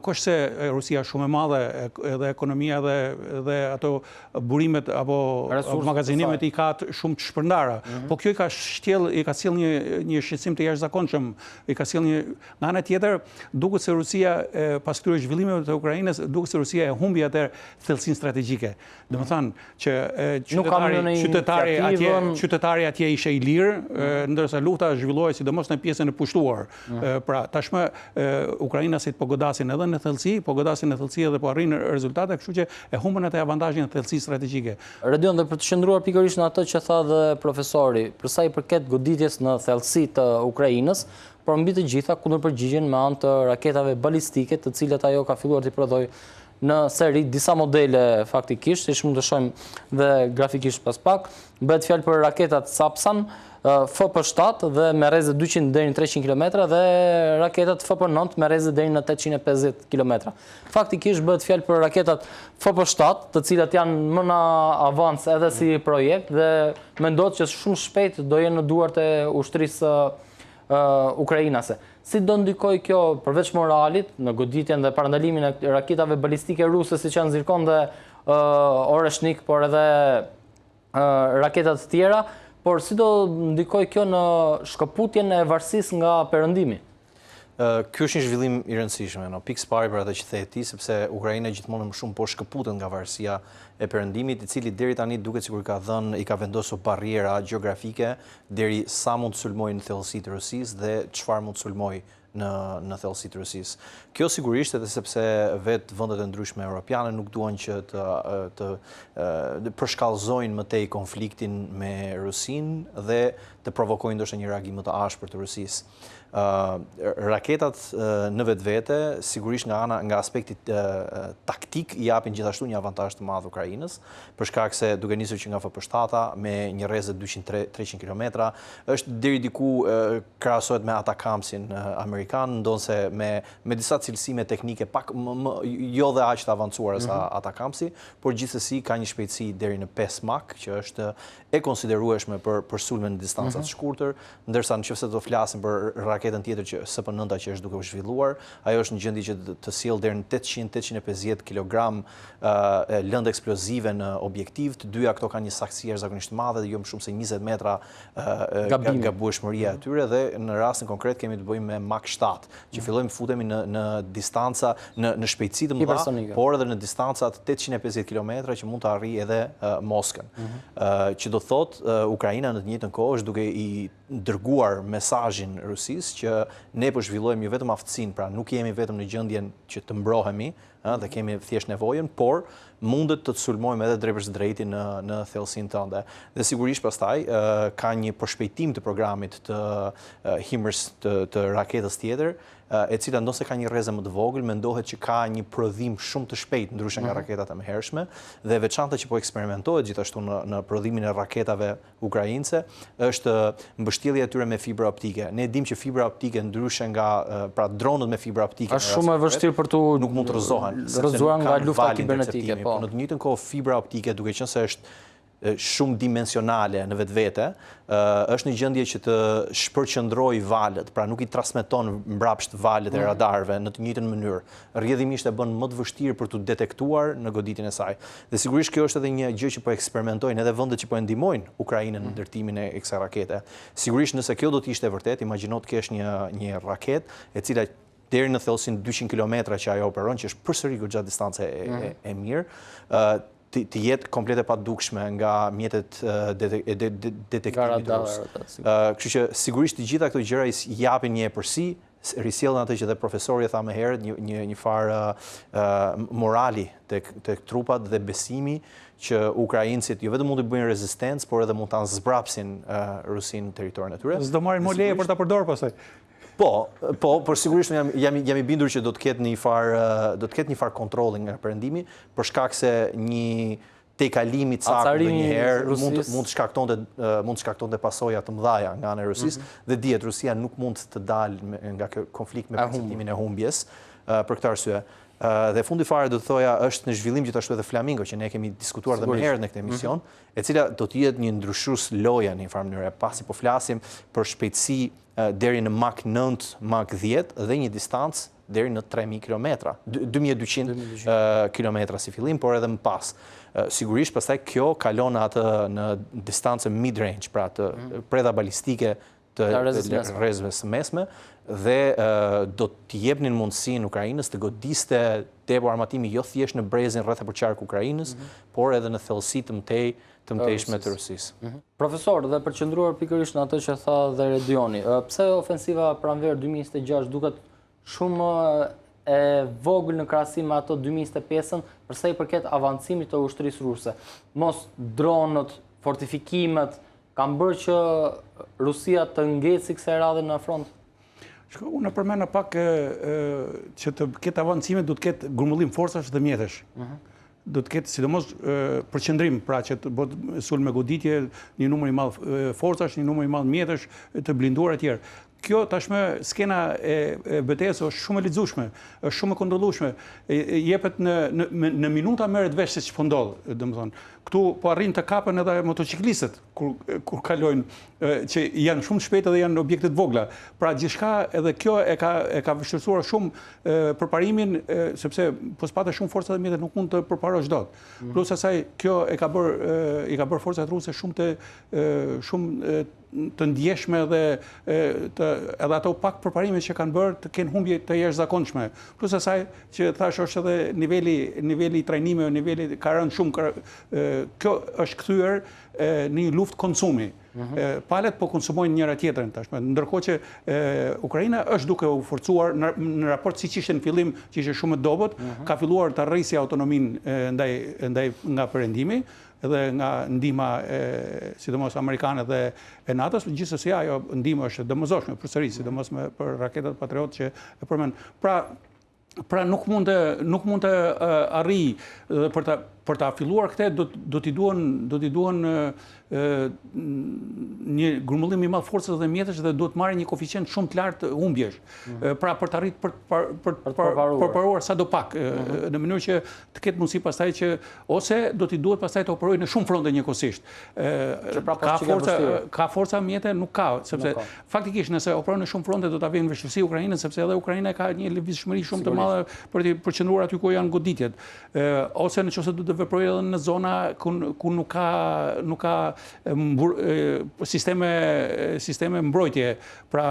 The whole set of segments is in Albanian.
Nuk është se Rusia është shumë e madhe, edhe ekonomia edhe edhe ato burimet apo magazinimet i ka shumë të shpërndara. Mhm. Po kjo i ka shtjell, i ka sjellë një një shqetësim të jashtëzakonshëm, i ka sjellë një nga ana tjetër, duket se Rusia pas këtyre zhvillimeve të Ukrainës, duket se Rusia e humbi atë thellësinë strategjike. Domethënë që qytetari, qytetari atje, qytetari atje ishte i lirë, mm. ndërsa lufta zhvillohej sidomos në pjesën e pushtuar. Mm. Pra, tashmë ukrainasit po godasin edhe në thellësi, po godasin në thellësi edhe po arrijnë rezultate, kështu që e humbën atë avantazhin e thellësisë strategjike. Redion, dhe për të qëndruar pikërisht në atë që tha dhe profesori, për sa i përket goditjes në thellësi të Ukrainës, por mbi të gjitha kundërpërgjigjen me anë të raketave balistike, të cilat ajo ka filluar t'i prodhojë në seri disa modele faktikisht, siç mund të shohim dhe grafikisht pas pak. Bëhet fjalë për raketat Sapsan, FP7 dhe me rreze 200 deri në 300 km dhe raketat FP9 me rreze deri në 850 km. Faktikisht bëhet fjalë për raketat FP7, të cilat janë më në avans edhe si projekt dhe mendohet që shumë shpejt do jenë në duart e ushtrisë ukrainase. Si do ndikojë kjo përveç moralit në goditjen dhe parandalimin e raketave balistike ruse siç janë Zirkon dhe Oreshnik, por edhe raketa të tjera, por si do ndikojë kjo në shkëputjen e varësisë nga Perëndimi? Ky është një zhvillim i rëndësishëm, no, pikë së pari për atë që the ti, sepse Ukraina gjithmonë më shumë po shkëputet nga varësia e Perëndimit, i cili deri tani duket sikur i ka dhënë, i ka vendosur barriera gjeografike deri sa mund të sulmojë në thellësi të Rusisë dhe çfarë mund të sulmojë në në thellësi të Rusisë. Kjo sigurisht edhe sepse vetë vendet e ndryshme europiane nuk duan që të të, të përshkallëzojnë më tej konfliktin me Rusinë dhe të provokojnë ndoshta një reagim më të ashpër të Rusisë. Raketat në vetvete, sigurisht nga ana nga aspekti taktik i japin gjithashtu një avantazh të madh Ukrainës, për shkak se duke nisur që nga FP7-a me një rreze 200-300 kilometra, është deri diku krahasohet me Atakamsin amerikan, ndonëse me me disa cilësime teknike pak më, më jo dhe aq të avancuara sa mm -hmm. Atakamsi, por gjithsesi ka një shpejtësi deri në 5 Mach, që është e konsiderueshme për për sulme në distanca të mhm. shkurtër, ndërsa në qoftë se do flasim për raketën tjetër që SP9 që është duke u zhvilluar, ajo është në gjendje që të sjellë deri në 800-850 kg lëndë eksplozive në objektiv. Të dyja këto kanë një saktësi jashtëzakonisht të madhe, jo më shumë se 20 metra gabueshmëria e mhm. tyre dhe në rastin konkret kemi të bëjmë me Mach 7, që mhm. fillojmë futemi në në distanca në në shpejtësi të mëdha, por edhe në distanca të 850 kilometra që mund të arrijë edhe Moskën. Mhm. Që do thotë Ukraina në të njëjtën kohë është duke i dërguar mesazhin Rusisë që ne po zhvillojmë jo vetëm aftësinë, pra nuk jemi vetëm në gjendjen që të mbrohemi, ëh, dhe kemi thjesht nevojën, por mundet të të sulmojmë edhe drejtpërsëdrejti në në thellësinë tënde. Dhe sigurisht pastaj ë ka një përshpejtim të programit të HIMARS të të raketës tjetër, e cila ndonëse ka një rreze më të vogël, mendohet që ka një prodhim shumë të shpejtë ndryshe nga mhm. raketat e mëhershme dhe e veçanta që po eksperimentohet gjithashtu në në prodhimin e raketave ukrainse është mbështjellja e tyre me fibra optike. Ne e dimë që fibra optike ndryshe nga pra dronët me fibra optike është shumë e vështirë për t'u nuk mund të rrëzohen, rrëzuar nga lufta kibernetike, po. Po në të njëjtën kohë fibra optike duke qenë se është shumë dimensionale në vetvete, është në gjendje që të shpërqendrojë valët, pra nuk i transmeton mbrapsht valët e mm. radarëve në të njëjtën mënyrë. Rrjedhimisht e bën më të vështirë për t'u detektuar në goditjen e saj. Dhe sigurisht kjo është edhe një gjë që po eksperimentojnë edhe vendet që po e ndihmojnë Ukrainën në mm. ndërtimin e kësaj rakete. Sigurisht nëse kjo do të ishte e vërtetë, imagjino të kesh një një raketë e cila deri në thellësinë 200 kilometra që ajo operon, që është përsëri goxha distancë e, mm. e, e mirë, ë të, të jetë komplet e padukshme nga mjetet e detektimit rus. Kështu që sigurisht të gjitha këto gjëra i japin një epërsi, risjellin atë që dhe profesori e tha më herët, një një një farë morali tek tek trupat dhe besimi që ukrainësit jo vetëm mund të bëjnë rezistencë, por edhe mund ta zbrapsin Rusinë në territorin e tyre. S'do marrin më leje për ta përdorur pastaj. Po, po, por sigurisht jam jam jam i bindur që do të ketë një farë do të ketë një farë kontrolli nga perëndimi, për shkak se një tejkalim i cakut ndonjëherë mund të mund të shkaktonte mund të shkaktonte pasoja të mëdha nga ana e Rusisë mm -hmm. dhe dihet Rusia nuk mund të dalë nga ky konflikt me perceptimin e humbjes për këtë arsye. Dhe fundi fare do të thoja është në zhvillim gjithashtu edhe Flamingo që ne kemi diskutuar dhe më herët në këtë emision, mm -hmm. e cila do të jetë një ndryshues loje në një farë mënyre, pasi po flasim për shpejtësi deri në Mach 9, Mach 10 dhe një distancë. deri në 3000 kilometra, 2200 kilometra si fillim, por edhe më pas. Sigurisht, pastaj kjo kalon në atë në distancë mid-range, pra të mhm. predha balistike të rrezeve së mesme, dhe do t'i jepnin mundësinë Ukrainës të godiste depo armatimi jo thjesht në brezin rreth e përqark Ukrainës, mhm. por edhe në thellësi të mëtej të mëtejshme të Rusisë. Mhm. Profesor, dhe për të qëndruar pikërisht në atë që tha dhe Redioni, pse ofensiva pranverë 2026 duket shumë më e vogël në krahasim me ato 2025-ën, për sa i përket avancimit të ushtrisë ruse. Mos dronët, fortifikimet, kanë bërë që Rusia të ngeci kësaj radhe në front? Shiko, unë e përmenda pak që të ketë avancime, do të ketë grumbullim forcash dhe mjetesh. Mhm. Do të ketë sidomos përqendrim, pra që të bëhet sulm me goditje, një numër i madh forcash, një numër i madh mjetesh të blinduar etj. Kjo tashmë skena e betejës është shumë e lexueshme, është shumë e kontrollueshme. Jepet në në në minuta merret vesh se ç'po ndodh, domethënë. Këtu po arrijnë të kapen edhe motoçiklistët kur kur kalojnë që janë shumë të shpejtë dhe janë objekte të vogla. Pra gjithçka edhe kjo e ka e ka vështirësuar shumë përparimin sepse po s'pate shumë forca dhe mjete nuk mund të përparosh dot. Mm. Plus asaj kjo e ka bërë i ka bërë forcat ruse shumë të shumë të ndjeshme dhe të edhe ato pak përparime që kanë bërë të kenë humbje të jashtëzakonshme. Plus asaj që thashë është edhe niveli niveli i trajnimeve, niveli ka rënë shumë ka, kjo është kthyer në një luftë konsumi. Mm -hmm. Palët po konsumojnë njëra tjetrën tashmë, ndërkohë që e, Ukraina është duke u forcuar në, në raport siç ishte në fillim, që ishte shumë e dobët, mm -hmm. ka filluar të rrisi autonominë ndaj ndaj nga perëndimi, edhe nga ndihma e sidomos amerikane dhe e NATO-s, gjithsesi ajo ndihmë është e domosdoshme përsëri, sidomos me për raketat Patriot që e përmend. Pra pra nuk mund të nuk mund të arrijë dhe për ta për ta filluar këtë do do t'i duhen do t'i duhen një grumbullim i madh forcës dhe mjetesh dhe duhet të marrë një koeficient shumë të lartë humbjesh. Mm. Pra për të arritur për për për për të përparuar sado pak mm. në mënyrë që të ketë mundësi pastaj që ose do t'i duhet pastaj të operojë në shumë fronte njëkohësisht. Ë pra ka forca ka forca mjete nuk ka, sepse nuk ka. faktikisht nëse operon në shumë fronte do ta vënë në vështirësi Ukrainën sepse edhe Ukraina ka një lëvizshmëri shumë të madhe për të përqendruar aty ku janë goditjet. Ose në qoftë se do të veprojë edhe në zona ku, ku nuk ka nuk ka mbur, sisteme sisteme mbrojtje, pra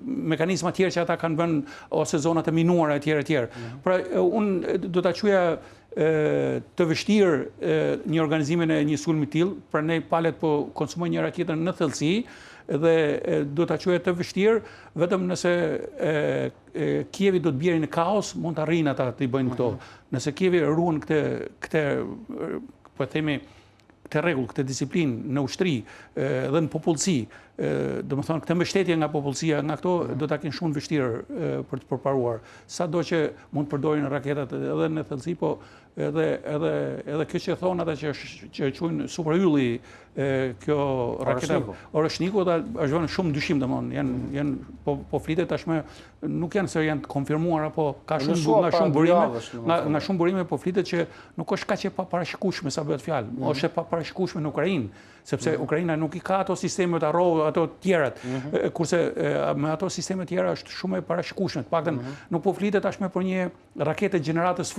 mekanizma tjerë që ata kanë vënë ose zona të minuara etj etj. Mhm. Pra unë do ta quaja të vështirë një organizimin e një sulmi të tillë, prandaj palët po konsumojnë njëra tjetrën në thellësi dhe do ta quaja të vështirë vetëm nëse Kievi do të bjerë në kaos, mund të arrijnë ata t'i bëjnë këto. Mhm. Nëse Kievi ruan këtë, këtë, po themi, këtë rregull, këtë disiplinë në ushtri dhe në popullsi, domethënë këtë mbështetje nga popullsia, nga këto, mhm. do ta kenë shumë vështirë për të përparuar. Sado që mund të përdorin raketat edhe në thellësi, po edhe edhe edhe kjo që thonë ata që që e quajnë super ylli kjo raketa Oreshniku dhe është vënë shumë dyshim domthon janë mm. janë po po flitet tashmë nuk janë se janë të konfirmuar apo ka shumë nga shumë burime nga nga shumë burime po flitet që nuk është kaq e paparashikueshme sa bëhet fjalë mm. është e paparashikueshme në Ukrainë sepse mm. Ukraina nuk i ka ato sistemet Arrow ato të tjerat mm -hmm. kurse me ato sisteme të tjera është shumë e parashikueshme të paktën mm -hmm. nuk po flitet tashmë për një raketë të gjeneratës.